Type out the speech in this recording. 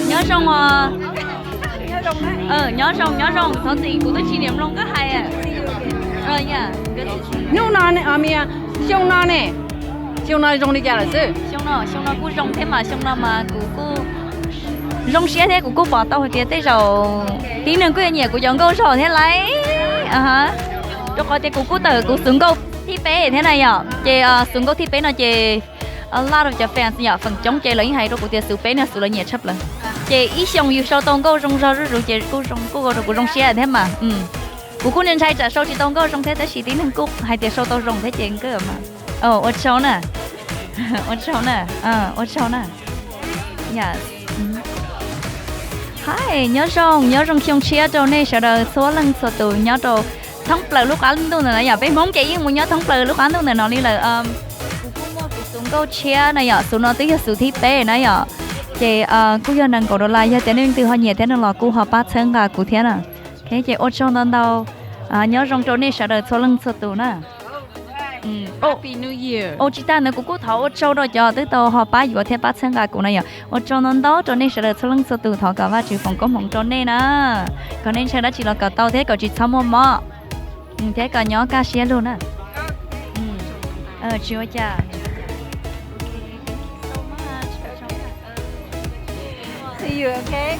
Nyob zoo os. Nyob zoo, nyob zoo, thov txim kuv twb tsis niam mloog koj hais. Hnub no ne, xyoo no ne, xyoo no zoo li cas lawm xwb? Xyoo no, xyoo no kuj zoo thiab mas, xyoo no mas kuv kuj zoo siab thiab kuv kuj pom tau hais tias tej zaum tib neeg kuj yuav nyiam kuv cov nkauj zog thiab lauj. Rau qhov tias kuv kuj tawm kuv xuv nkauj thib peb thiab na yom, ces xuv nkauj thib peb no ces a lot of cov fans yom, feem coob ces lawv yeej hais rau kuv tias xuv peb no xuv lawv nyiam tshaj plaws. Ces ib xyoos yus sau tau nkauj zoo zog zuj zus ces kuj zoo, kuj ua rau kuv zoo siab thiab mas. Kuv kuj ntshai tsam sau tsis tau nkauj zoo thiab tab sis tib neeg kuj hais tias sau tau zoo thiab ces nkawd mas. Ua tsaug na, ua tsaug na, ua tsaug na. Hi, nyob zoo, nyob zoo xyoo tshiab rau nej sawv daws txhua leej txhua tus nyob rau thoob plaws lub qab ntuj ntawm no yom. Peb Hmoob ces yeej mus nyob thoob plaws lub qab ntuj ntawm no li lawm. Kuv kuj muaj kuv xuv nkauj tshiab na yom, xuv no twb yog xuv thib peb na yom. Ces kuj yog nees nkaum dollar, yog tias nej leej twg ho nyiam thiab no los kuj ho pab txhawb nqa kuv thiab na. Ces ua tsaug ntau ntau, nyob zoo rau nej sawv daws txhua leej txhua tus na. Ua tsis tag ntawd kuv kuj thov ua tsaug rau cov twb tau ho pab yuav thiab pab txhawb nqa kuv na yom. Ua tsaug ntau ntau rau nej sawv daws txhua leej txhua tus, thov kom Vajtswv foom koob hmoov rau nej na, kom nej ntshaw dab tsi los kom tau thiab kom tsis txhob muaj mob, thiab kom nyob kaj siab lug na. Tsis ua cas. See you, okay?